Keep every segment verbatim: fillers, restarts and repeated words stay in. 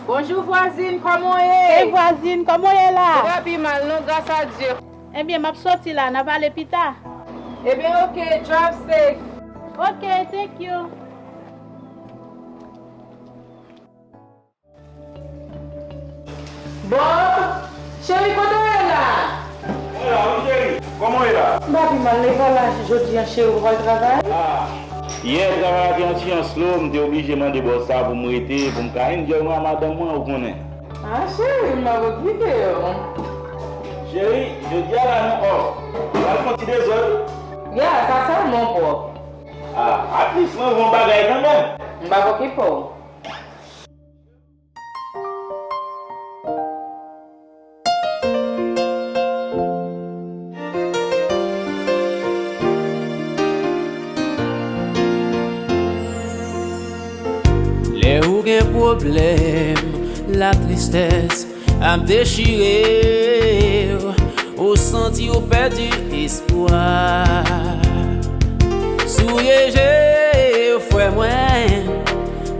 Bonjou vwazin, kòman w ye? Hey vwazin, kòman w ye la? Mwen pa pi mal non, gras a Dye. Ebyen, m ap soti la, n a pale pita. Ebyen, oke, drive safe. Oke, thank you. Bob, cheri, kote w ye la? Mwen la, wi, cheri. Kòman w ye la? M pa pi mal, lekòl la jodi a, cheri, ou pa al travay? Ah. Yè, travay la te yon ti jan slow, m te oblije mande bòs la pou m rete, pou m ka enjoy mwen ak madanm mwen, ou konnen. Ah, cheri, m pa konn kite yo. Cheri, jodi a la nou off. Ou pral fè yon ti dezòd? Ya, sa sèlman, Bob. Ah, at least mwen wè yon bagay kanmenm. M pa okipe w. Lè ou gen pwoblèm, latristès ap dechire w, ou santi ou pèdi espwa. Souye je w, frè mwen,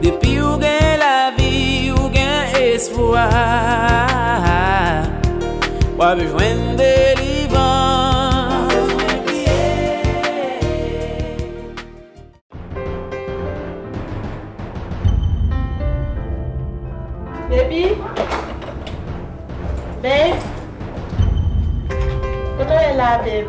depi ou gen lavi, ou gen espwa. W ap jwenn delivrans. Baby? Babe? Kote w ye la, babe?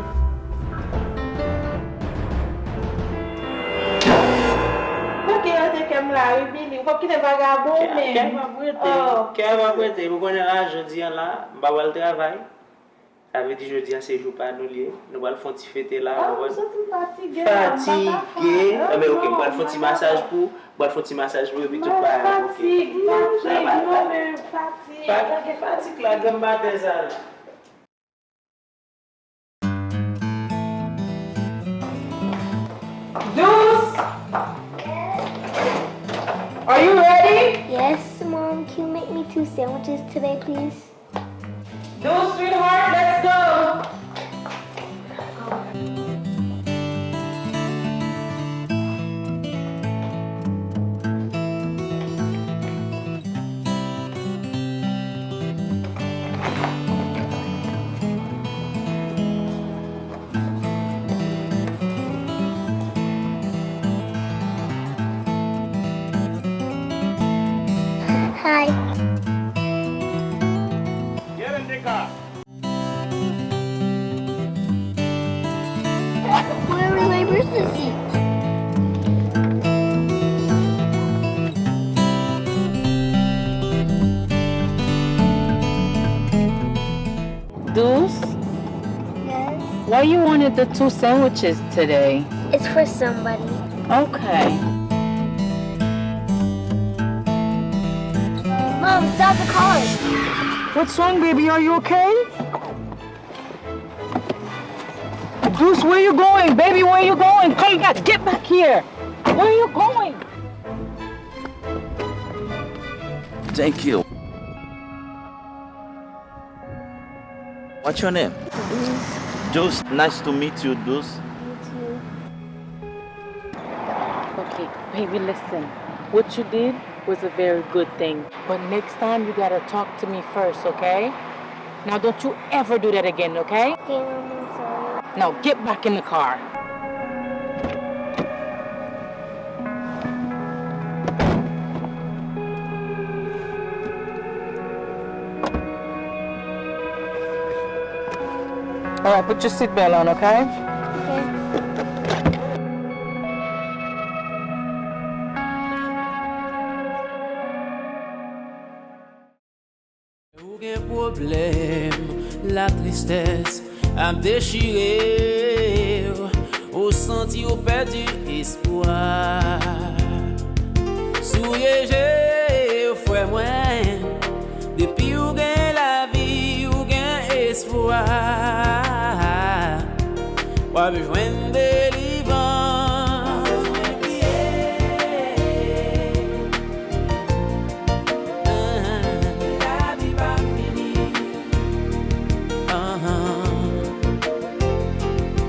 Ou gentan rete kè m la, wi, Billy. Ou p ap kite vagabon menm. Kè m ap rete. Oh. Kè m ap rete. Ou konnen la, jodi a la, m pa pral travay. Sa vle di jodi a se jou pa nou li ye. Nou pral fè yon ti fete la. Ah, ou konprann? M santi m fatige la, m pa ka fè anyen. Fatige? Enben, oke, m pral fè yon ti masaj pou, m pral fè yon ti masaj pou, epi tout bagay ap oke. Mwen fatige, fatige, mwen menm fatige. Pa lage fatig la, granm maten sa la. Dous! Are you ready? Yes, Mom. Can you make me two sandwiches today, please? Dous, sweetheart, let's go. Hi. Where are my verses? Dous? Yes? Why you wanted the two sandwiches today? It's for somebody. Okay. Mom, stop the car. What's wrong, baby? Are you okay? Dous, where you going? Baby, where you going? Come back. Get back here. Where you going? Thank you. What's your name? Dous. Dous, nice to meet you, Dous. Meet you. Okay, baby, listen. What you did was a very good thing. But next time you gotta talk to me first, okay? Now don't you ever do that again, okay? Okay, Mom, I'm sorry. Now get back in the car. All right, put your seatbelt on, okay? Okay. Ou gen pwoblèm, latristès ap dechire w, ou santi w pèdi espwa. Souye je w, frè mwen, depi w gen lavi, w gen espwa. W ap jwenn delivrans. Lavi pa fini.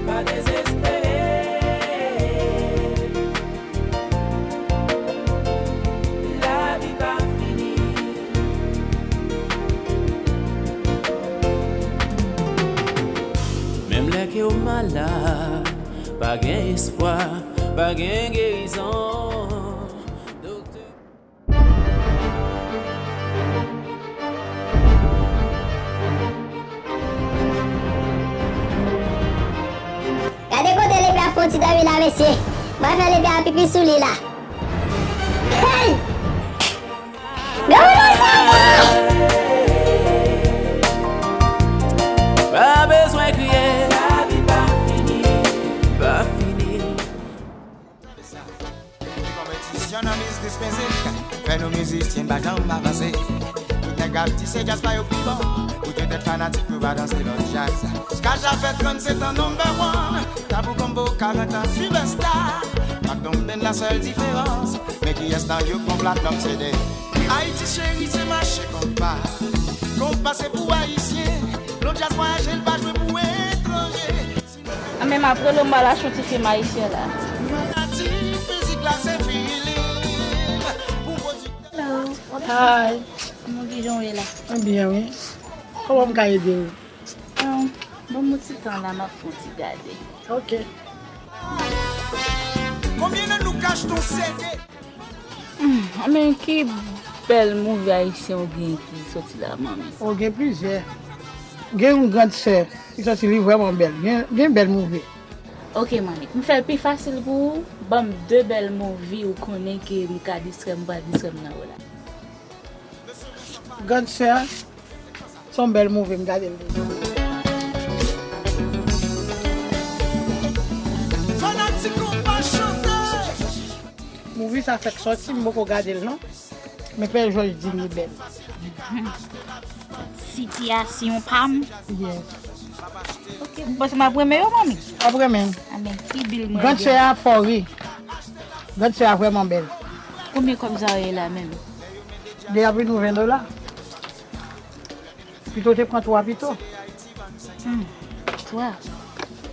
Pa dezespere. Yo malad, pa gen espwa, pa gen gerizon. Doktè. Gade kote lepè ap fè yon ti dòmi la, mesye. Mwen fè lepè a pipi sou li la. Hey! Gade sa! Pa bezwen kriye, lavi pa fini, pa fini. Li konpetisyon nan biznis mizik, fè nou mizisyen pa janm avanse. Tout nèg ap di se djaz pa yo pi bon, ou te tèt fanatik pou pa danse lòt djaz. Skaja fè trannsetan number one, Tabou Combo karant an superstar. Mac Donbden la sèl diferans, men kiyès nan yo k pran platinum C D? Ayiti cheri se mache konpa, konpa se pou ayisyen, lòt djaz vwayaje l pa jwe pou etranje. Anben m ap rele w, m pral achte yon ti fim ayisyen la. Fanatik mizik la se feeling. Pou pwodiktè. Hello. Hi. Kòman, kijan w ye la? Mwen byen, wi. Kòman m ka ede w? Bon, ban m yon ti tan la, m ap fè yon ti gade. Ok. Konbyen nan nou k achte yon C D? Hmm, men ki bèl movie ayisyen ou gen ki soti la, manmi? O, gen plizyè. Gen yon Grande Sœur ki soti, li vrèman bèl. Gen, gen bèl movie. Ok, manmi. M fè l pi fasil pou ou. Ban m de bèl movie ou konnen ke m ka distrè m, m pral distrè m nan yo la. Grande Sœur, se yon bèl movie, m gade l deja. Fanatik konpa chante. Movie sa fèk sòti, m poko gade l non. Men Pè Jòj di li bèl. Sitiyasyon pa m. Yes. Ok, m panse m ap renmen yo, manmi. W ap renmen. Anben, ki bil mwen Grande Sœur a fò ri. Grande Sœur a vrèman bèl. Konbyen kòb sa yo ye la menm? Li ap vin nou ven dola. Pito w te pran twa pito. Hmm, twa.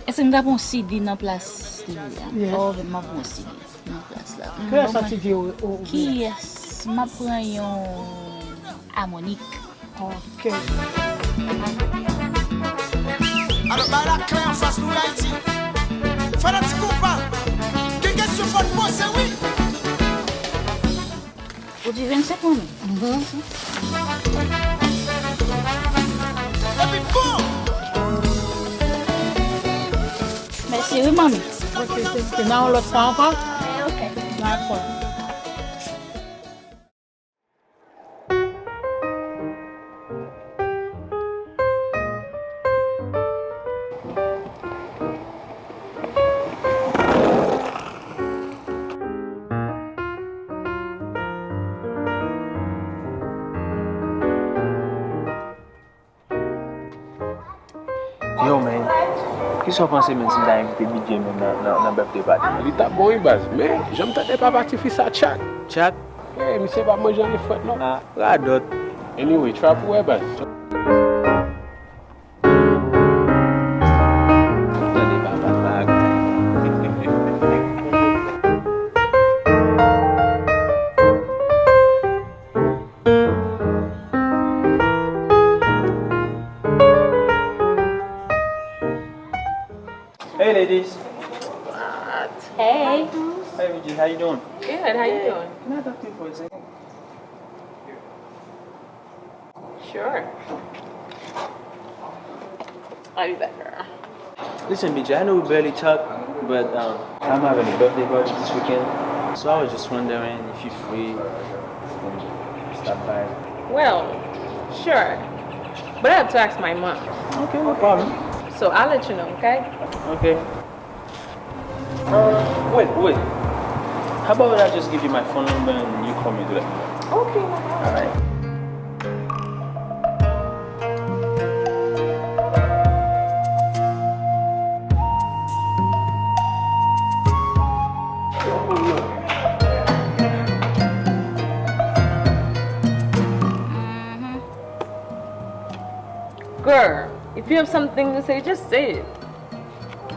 Èske m ka pran yon C D nan plas li a? Yes. Oh, m ap pran yon C D nan plas la. Hmm, kiyès bon, sa mwen, C D ou, ou, ou gen? Kiyès? M ap pran yon amònik. Ok. Alò, bay la klè anfas nou, Ayiti. Fanatik konpa, gen kesyon fò n poze, wi. Ou di vennsenk, manmi? Mhm. Epi bon! Mèsi wi, manmi. Ok, se, se nan yon lòt fwa ankò? Eh, ok. Dakò. Yo, man, kisa w panse, man, si m ta envite B J, man, nan, nan, nan birthday party? Li t ap bon, wi, baz. Men, jan m tande papa tifi sa, tchak. Tchak? Ey, misye pa manje anyen frèt, non. Ah, radòt. Anyway, tchak pou wè, baz. Tande papa bagay. Hey, ladies. Hey. Hey, Vijay, how you doing? Good, how you doing? Can I talk to you for a second? Sure. I'll be back, girl. Listen, B J, I know we barely talk, but um, I'm having a birthday party this weekend, so I was just wondering if you're free, um, stop by. Well, sure, but I have to ask my mom. Okay, no problem. So I'll let you know, okay? Okay. Uh, wait, wait. How about I just give you my phone number and you call me to let me know? Okay, no problem. All right. Mm-hmm. Girl, if you have something to say, just say it.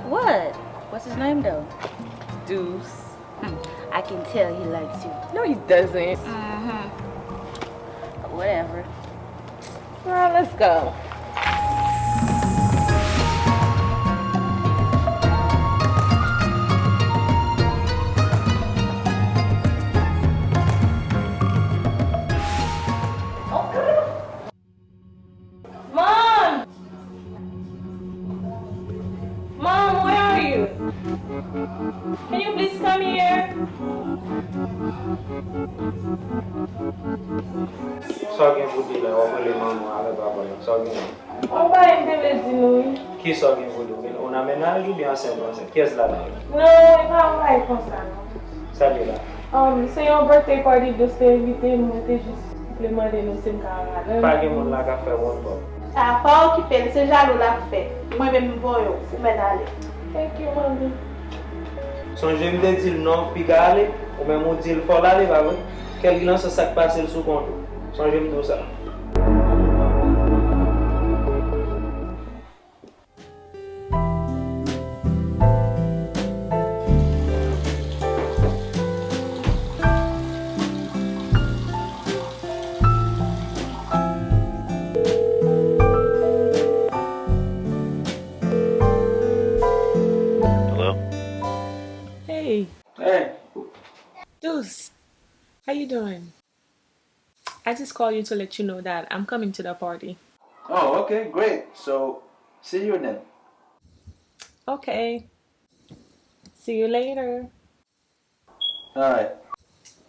What? What's his name, though? Deuce. Hmm, I can tell he likes you. No, he doesn't. Mm-hmm. Whatever. Girl, let's go. Lè w ap rele manman avèk papa w, sa w gen? Yon bagay m te vle di nou, wi. Kisa w gen pou di m? Ou nan mennaj oubyen ansent ou ansent? Kiyès ladan yo? Non, e pa yon bagay konsa, non. Sa l ye la? Um, se yon birthday party Dous te envite m, mwen te jis vle mande nou si m ka al ladan l. Pa gen moun la k ap fè wonn pa w. A, pa okipe l, se jalou l ap fè. Mwen menm m voye w, ou mèt ale. Thank you, mommy. Sonje m te di l non, piga ale, ou menm ou di l fò l ale, pa vre? Kèlkilanswa sa k pase l sou kont ou. Sonje m di w sa. Hello? Hey. Hey. Dous, how you doing? I just called you to let you know that I'm coming to the party. Oh, okay, great. So, see you then. Okay. See you later. All right.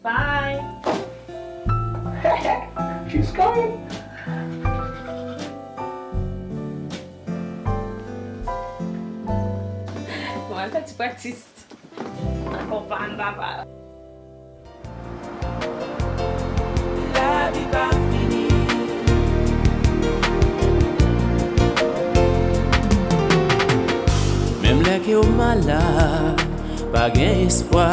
Bye. She's coming. Mwen fè ti practice. Akonpay papa. Lavi pa fini. Menm lè ke w malad, pa gen espwa,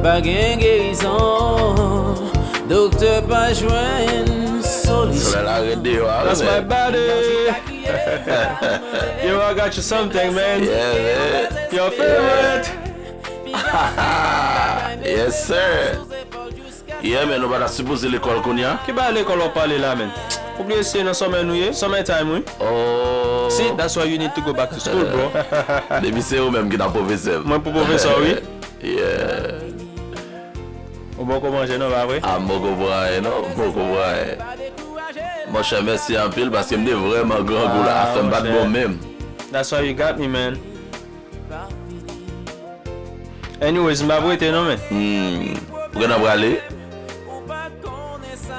pa gen gerizon. Doktè pa jwenn solisyon. Solèy la ret deyò a, That's my man. Body. Yo, I got you something, man. Yeah, man. Your favorite. Yes, sir. Yeah, man, nou pa ta sipoze lekòl kounye a. Ki bagay lekòl w ap pale la, man? Ou bliye se nan summer nou ye? Summer time, wi. Oh. See, that's why you need to go back to school, bro. Depi se ou menm ki nan pwofesè m. Mwen pou pwofesè w, wi. Yeah. Ou poko manje non, pa vre? Ah, m poko pran anyen non, m poko pran anyen. Monchè, mèsi anpil paske m te vrèman grangou la, afè m pa t bon menm. That's why you got me, man. Anyways, m ap rete non, men. Hmm. Ou gentan prale?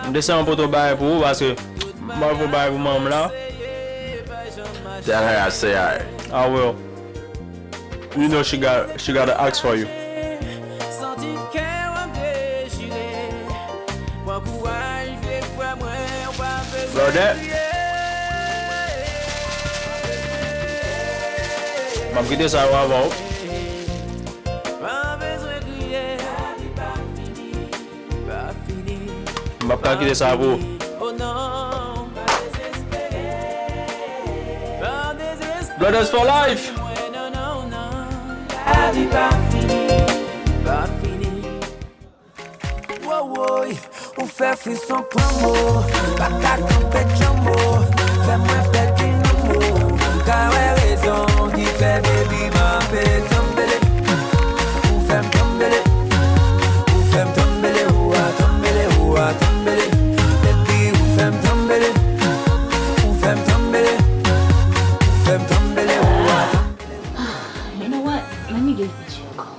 M te sèlman pote yon bagay pou ou, paske m ap yon bagay pou manman m la. Tell her I say hi. I will. You know she got, she gotta ask for you. Brother. M ap kite sa yo avan w. M p ap ka kite sa pou ou. Brothers for life! Wowoy, ou fè frison pran mo. Pa ka kanpe djanmo. Fè mwen pèdi nan mo. Ka wè rezon ki fè baby m ape tanbele. Ou fè m tanbele. Ou fè m tanbele, ou a tanbele, ou a tanbele. Baby, ou fè m tanbele. Ou fè m tanbele. Ou fè m tanbele, ou a tanbele. You know what? Let me give Richie a call.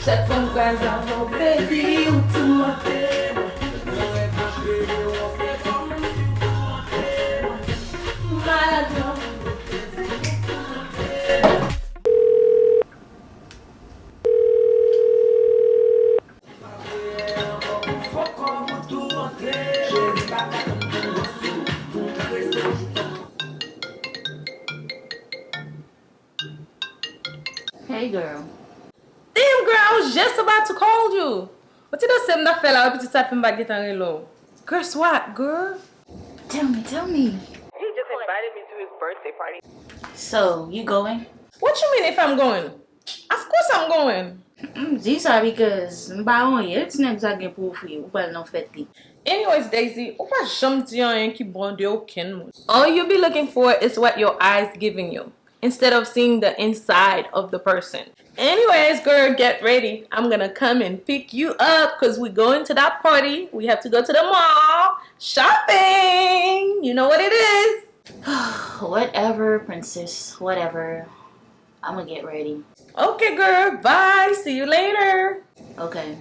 Chak fwa m kwaze avè w, baby, ou toumante mwen. Malad mwen. Hey, girl. Damn, girl, I was just about to call you. Ou te danse m nan fè la, epi ti sa fè m pa gentan rele w. Guess what, girl? Tell me, tell me. He just invited me to his birthday party. So, you going? What you mean if I'm going? Of course I'm going. Mm, di sa because m pa wè yon yèl ti nèg sa gen pou ofri, ou pral nan fèt li. Anyways, Daisy, ou pa janm di anyen ki bon de okenn moun. All you be looking for is what your eyes giving you, instead of seeing the inside of the person. Anyways, girl, get ready. I'm gonna come and pick you up 'cause we going to that party. We have to go to the mall. Shopping! You know what it is. Whatever, princess, whatever. I'ma get ready. Okay, girl. Bye. See you later. Okay.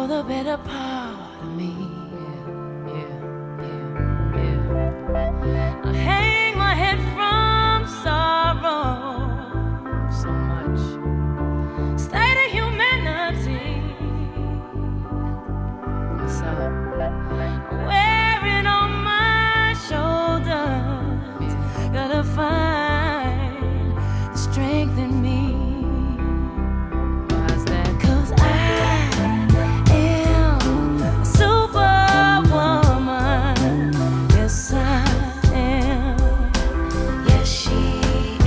You're the better part of me. Yeah, yeah, yeah, yeah. I hang my head from sorrow. So much. State of humanity. What's up? Wearing on my shoulders. Yeah. Gotta find the strength in me. Why's that? 'Cause I am a superwoman. Yes, I am. Yes, she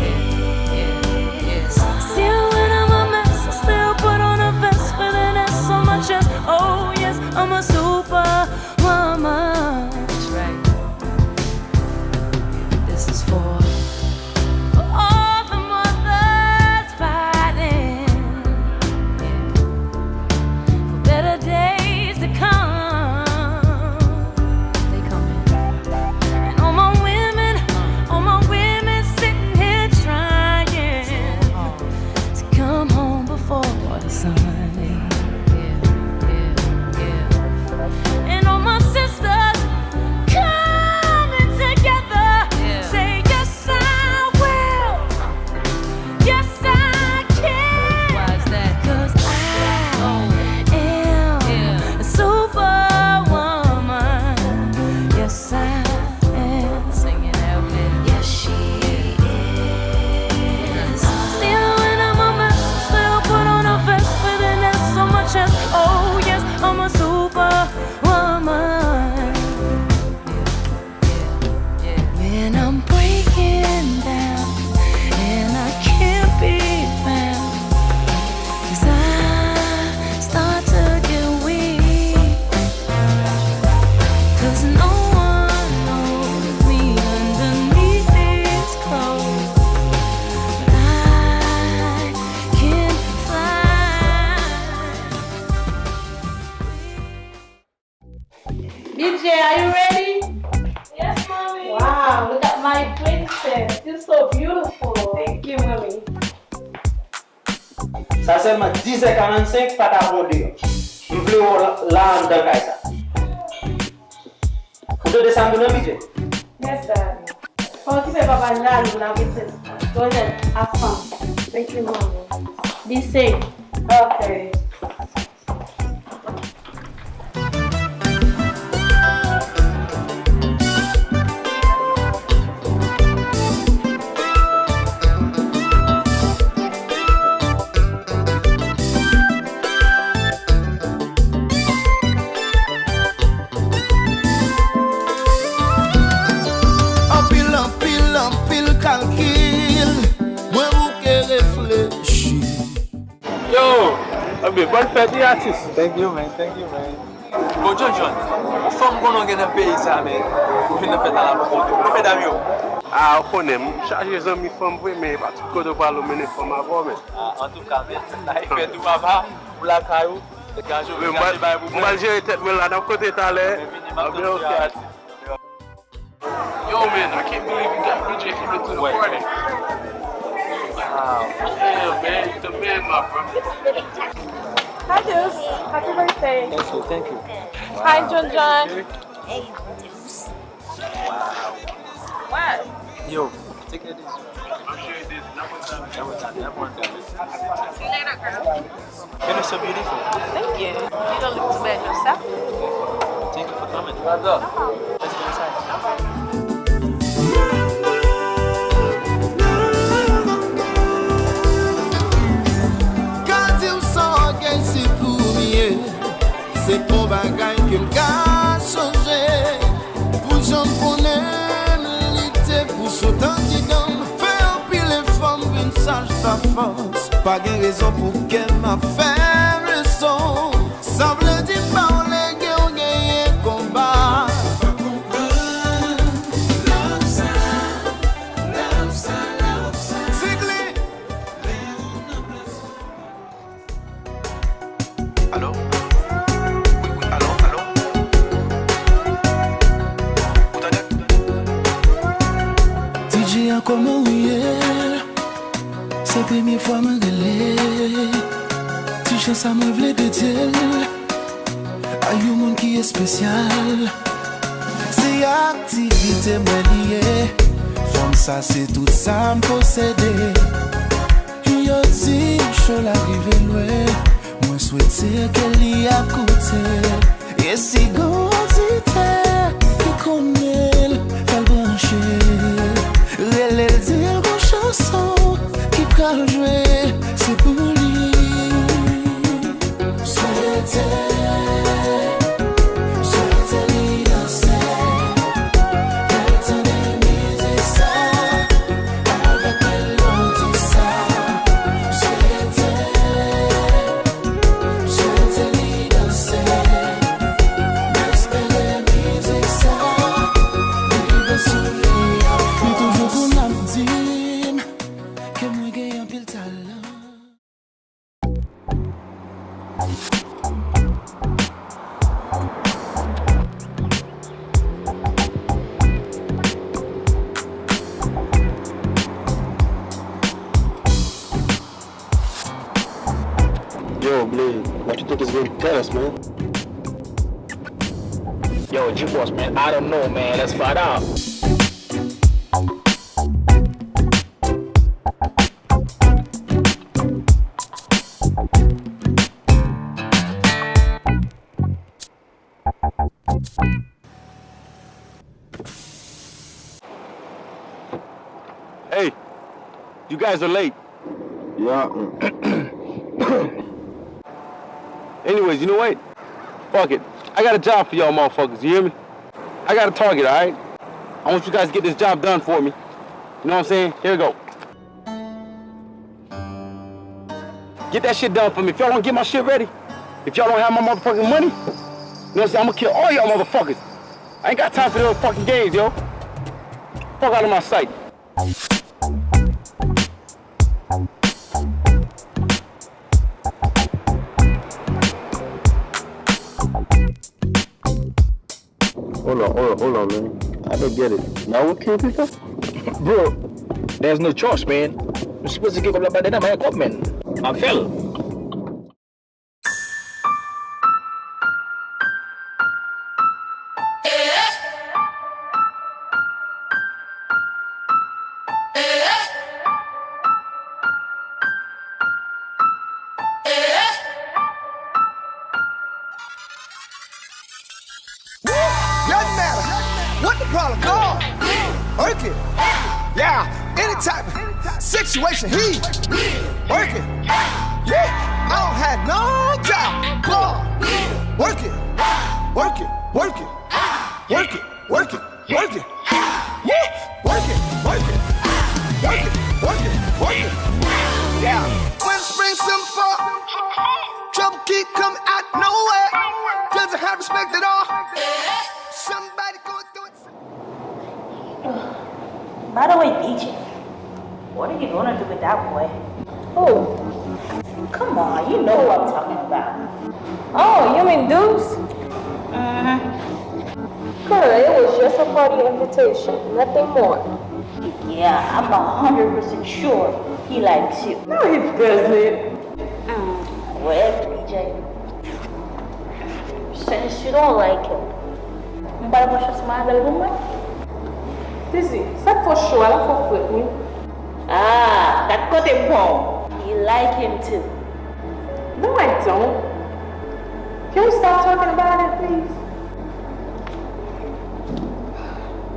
is. Still when I'm a mess, I still put on a vest with an S on my chest. Oh yes, I'm a superwoman. That's right. This is for, for all the mothers fighting, yeah, for better days to come. They coming. And all my women, all my women sitting here trying to come home before the sun. Yeah, yeah, yeah. And all my sisters coming together. Yeah. Say, "Yes, I will. Yes, I can." Why is that? 'Cause I, oh, am, yeah, a superwoman. Yes, I am. Singing out, man. Yes, she is. Still when I'm a mess, still put on a vest with an S on my chest. Oh yes, I'm a superwoman. When I'm breaking down and I can't be found, 'cause I start to get weak. 'Cause no one knows me underneath these clothes, but I can fly. B J, are you ready? Yes, mommy. Wow, look at my princess. You're so beautiful. Thank you, mommy. Sa sèlman dizè karannsenk, pa ta pran w deyò. M vle wè w la, la anndan kay sa. Ou tande sa m di w nan, B J? Yes, daddy. Pa okipe papa, daddy, la princess. Go ahead, have fun. Thank you, mommy. Be safe. Okay. Anpil, anpil, anpil kalkil, mwen bouke reflechi. Yo, anben, bòn fèt wi, atis. Thank you, man. Thank you, man. Bon, John John, fanm konnen w gen nan peyi sa, men ou vin nan fèt la, la pou kont ou. Kote medam yo? Ah, ou konnen, m chaje zanmi fanm vre, men e pa tout kote w prale w mennen fanm avè w, men. Ah, antouka, men, sa e fèt ou, papa, ou lakay ou, degaje w, degaje bagay pou mwen. M pral jere tèt mwen la, n ap kote talè. Anben, ok, atis. Yo, man, I can't believe you got B J coming to the party. Wow. Yeah, man, you the man, my brother. Hi, Deuce. Happy birthday. Thank you, thank you. Hi, John John. Hey, Deuce. Wow. What? Yo, take care of this. I'm sure it is. That one time. That one time. That one time. See you later, girl. You're so beautiful. Thank you. You don't look too bad yourself. Thank you for coming. No problem. Let's go inside. No problem. Ka di w sa w gen si koumye, se pa yon bagay ke m ka sonje. Pou jan m konnen m lite pou sot andidan m, fè anpil efò m vin saj pa fòs. Pa gen rezon pou kè m ap fè m leson. Sa vle di m pa w lege w genyen konba. Zigli. Alo? Wi, wi, alo, alo? Ou tande? D J a, kòman w ye? Se premye fwa mwen rele. Ti chan sa mwen vle dedye l. Yon moun ki espesyal. Se aktivite mwen li ye. Fanm sa se tout sa m posede. Yo di m cho l ap rive lwen. Mwen swete ke li ap koute. E si gon oditè ki konnen l, fè l branche. Rele l, di l gon chanson ki pral jwe, se pou li. Swete, swete li danse. Lè l tande mizik sa, avèk melodi sa. Swete, swete li danse. M espere mizik sa rive sou li anfòs. Li toujou konn ap di m ke mwen gen anpil talan. Yo, Blaze, what you think is gonna tell us, man? Yo, G-Boss, man, I don't know, man. Let's find out. Hey, you guys are late. Yeah. Anyways, you know what? Fuck it. I got a job for y'all motherfuckers, you hear me? I got a target, alright? I want you guys to get this job done for me. You know what I'm saying? Here we go. Get that shit done for me. If y'all don't get my shit ready, if y'all don't have my motherfucking money, you know what I'm saying? I'ma kill all y'all motherfuckers. I ain't got time for those fucking games, yo. Fuck out of my sight. Hold on, hold on, hold on, man. I don't get it. Now we can't pick up? Bro, there's no choice, man. Nou sipoze gen kòb la ba dedan, men kòb, man. Ap fè l. Doesn't matter what the problem, go on. Work it. Yeah, any type of situation, he work it. Yeah, I don't have no job. Go on. Work it. Work it. Work it. Work it. Work it. Work it. Yeah. Work it. Work it. Work it. Work it. Work it. Yeah. When spring, summer, fall, trouble keep coming out nowhere. Doesn't have respect at all. Somebody going through it. By the way, D J, what are you gonna do with that boy? Who? Come on, you know who I'm talking about. Oh, you mean Deuce? Mm-hmm. Girl, it was just a party invitation, nothing more. Yeah, I'm a hundred percent sure he likes you. No, he doesn't. Mm, well, D J, since you don't like him, m pral pran chans mwen avè l pou mwen. Dizzy, sa k fò cho a, l ap fò frèt, wi. Ah, gad kote m pran w. You like him too. No, I don't. Can we stop talking about it, please?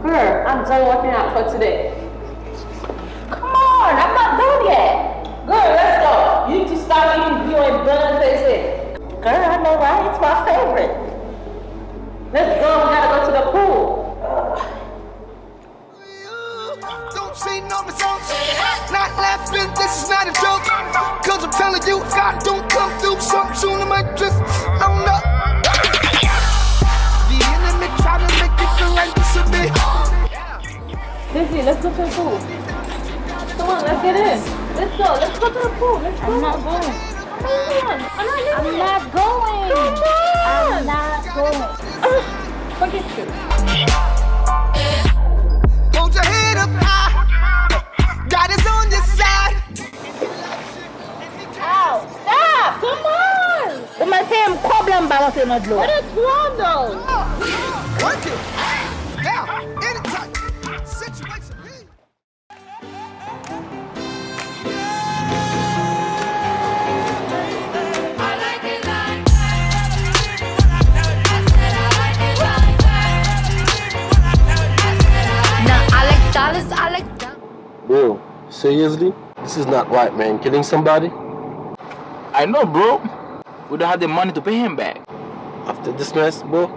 Girl, I'm done working out for today. Come on, I'm not done yet. Good, let's go. You need to stop eating beer and banana face. Girl, I know, right? It's my favorite. Let's go, we gotta go to the pool. Don't see no results. Not laughing, this is not a joke. Cause I'm telling you, if God don't come through, something soon I might just, I don't know. The enemy try to make you feel like this a bit. Dizzy, let's go to the pool. Come on, let's get in. Let's go. Let's go to the pool. Let's go. I'm not going. Come on. I'm not leaving. I'm not going. Come on. I'm not going. Ugh, forget you. Hold your head up high. God is on your side. Ow, stop! Come on! Ou mèt peye m kòb la m balanse. Nan dlo. What is wrong though? Work it. Now, anytime. Situation. Now I like dollars, I like dollars. Bro, seriously? This is not right, man. Killing somebody? I know, bro. We don't have the money to pay him back. After this mess, bro,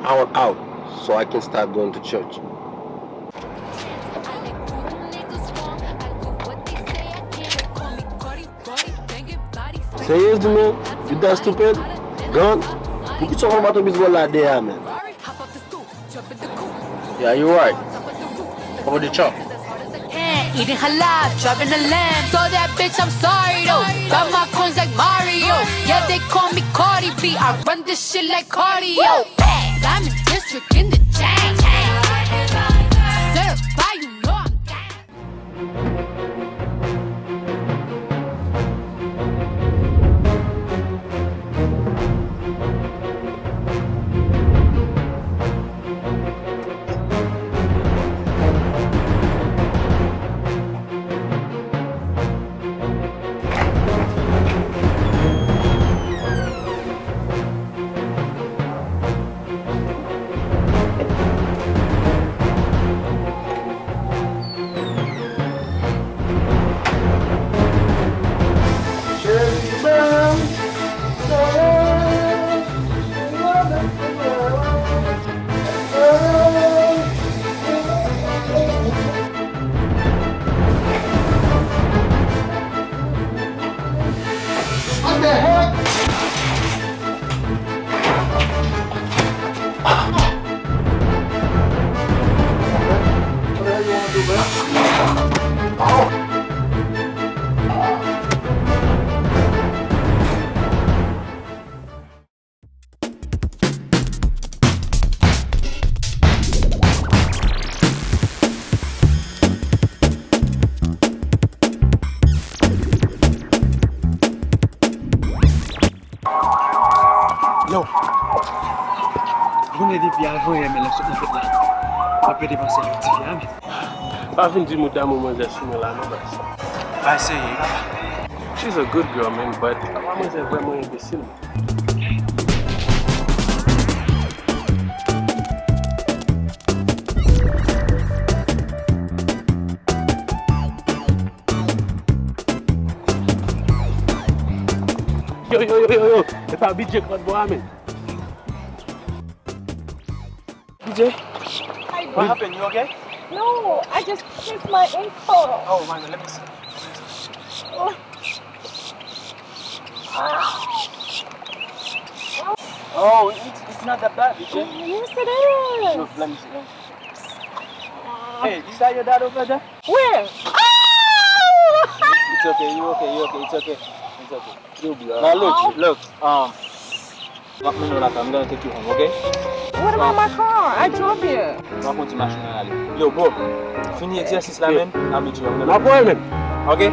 I want out so I can start going to church. Seriously, man? You that stupid? Gun? Poukisa w pa mete bizbòl la dèyè, man? Yeah, you right. Over the chop. Hand, eating halal, driving a lamb. So that bitch, I'm sorry though. Got my coins like Mario. Yeah, they call me Cardi B. I run this shit like cardio. Diamond District in the chain. Certified, you know I'm gang. What the heck? Yo. Konnen depi avan yè men lè m sot nan fèt la, m ap pede panse ak tifi a men. Pa vin di m ou damou manzè sou mwen la non baz. Pa eseye papa. She's a good girl man, but papa manzè vrèman enbesil man. Yo yo yo yo yo, e pa bidjè kòt bò a men. Bidjè? What happened? You okay? No, I just changed my info. Oh my god, let me see. Oh, it's, it's not that bad, Bidjè. Yes, it is. Look, let me see. Let me see. Hey, is that your dad over there? Where? It's okay, you okay, you okay, it's okay. It's okay. Now look, look, um, m ap mennen w lakay, I'm gonna take you home, okay? What about my car? I drove here. M ap konti machin nan ale. Yo, bro, fini egzèsis la, men, I'll meet you. N ap wè men. Okay?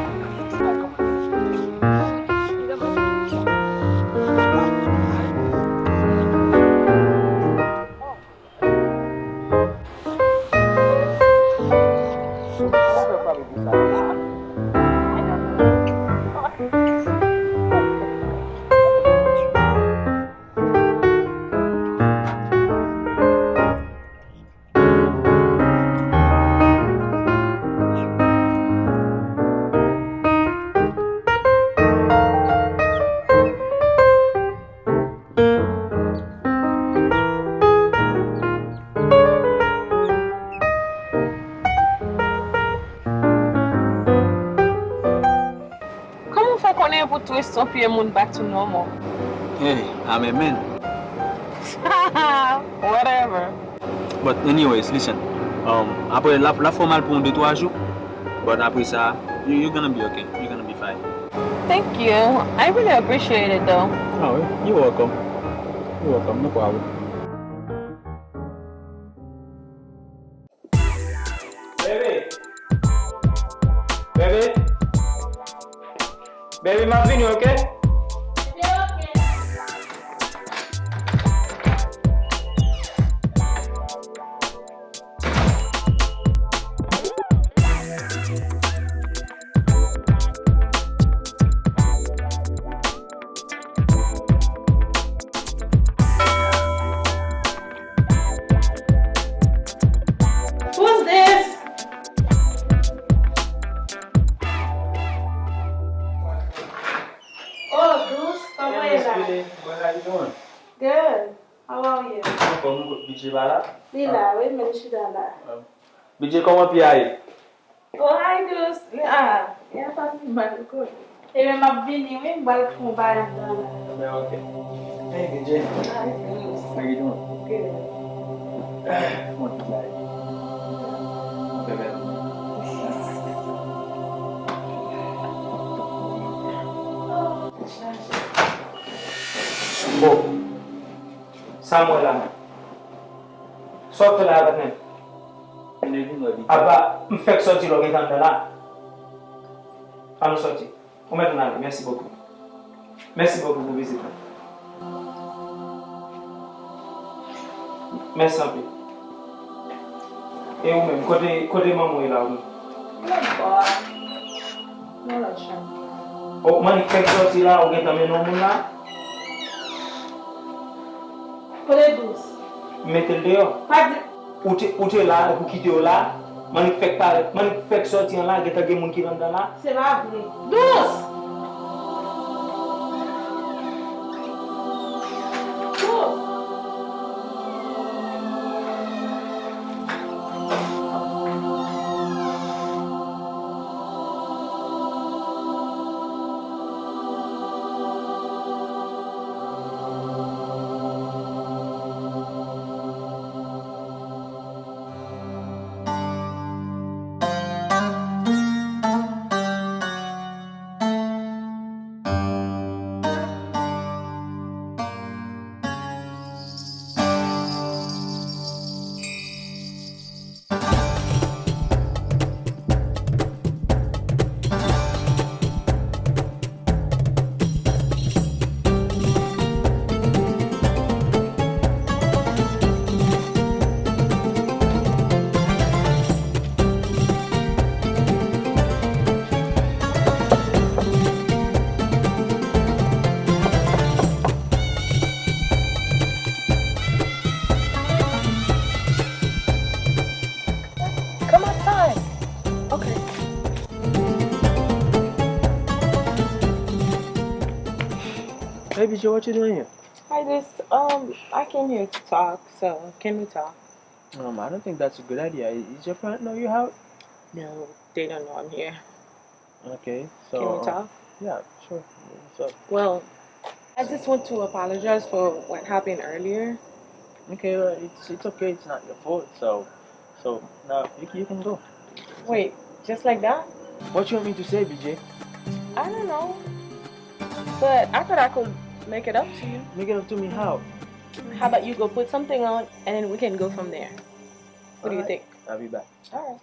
Kòman w fè konnen pou twist yon pye moun back to normal? Hey, amen, man. Whatever. But anyways, listen. Um, apre l ap, l ap fè w mal pou yon de twa jou. But apre sa, you, you gonna be okay. You gonna be fine. Thank you. I really appreciate it though. Ah oui, you're welcome. You're welcome, no problem. Baby. Baby. Baby, m ap vini, okay? Se okay. Hey, what, how you doing? Good. How are you? Anfòm, ou, B J pa la? Li la, wi, men li chita la. B J, kòman pye a ye? Oh, hi, Dous. Ah, li a pa pi mal, kote. Ebyen, m ap vini, wi, m pral pran yon bagay anndan la. Ebyen, ok. Hey, B J. Hi, Dous. How you doing? Good. Kòman tout la ye? Bebe. Oh. Sa m wè la menm? Sa w ap fè la a, Batman? Vin, vin wè, Bidye. Apa, m fèk sòti lè w gentan anndan la. Ann nou sòti. Ou mèt ann ale. Mèsi bokou. Mèsi bokou pou vizit la. Mèsi anpil. E ou menm, kote, kote manman w ye la, ou menm? Li lòtbò a. Nan lòt chanm. O, mannik fèk sòti la, ou gentan mennen yon moun la? Kote Dous? M mete l deyò. Pa di. Ou te, ou te la, epi w kite yo la. Mannik fèk parèt, mannik fèk sòti an la, gentan gen moun ki anndan la. Se pa vre. Dous! Dous! Come outside. Okay. Hey, B J, what you doing here? Hi, this, um, I came here to talk, so can we talk? Um, I don't think that's a good idea. Is your parent know you out? No, they don't know I'm here. Okay, so, can we um, talk? Yeah, sure. What's up? Well, I just want to apologize for what happened earlier. Okay, well, it's, it's okay. It's not your fault. So, so now you, you can go. Wait, just like that? What you want me to say, B J? I don't know. But I thought I could make it up to you. Make it up to me how? How about you go put something on and then we can go from there? What do you think? I'll be back. All right.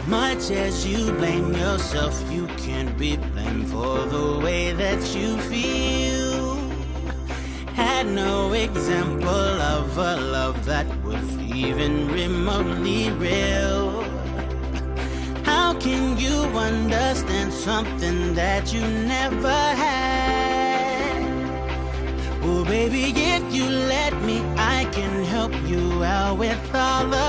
Much as you blame yourself, you can't be blamed for the way that you feel. Had no example of a love that was even remotely real. How can you understand something that you never had? Oh, baby, if you let me, I can help you out with all of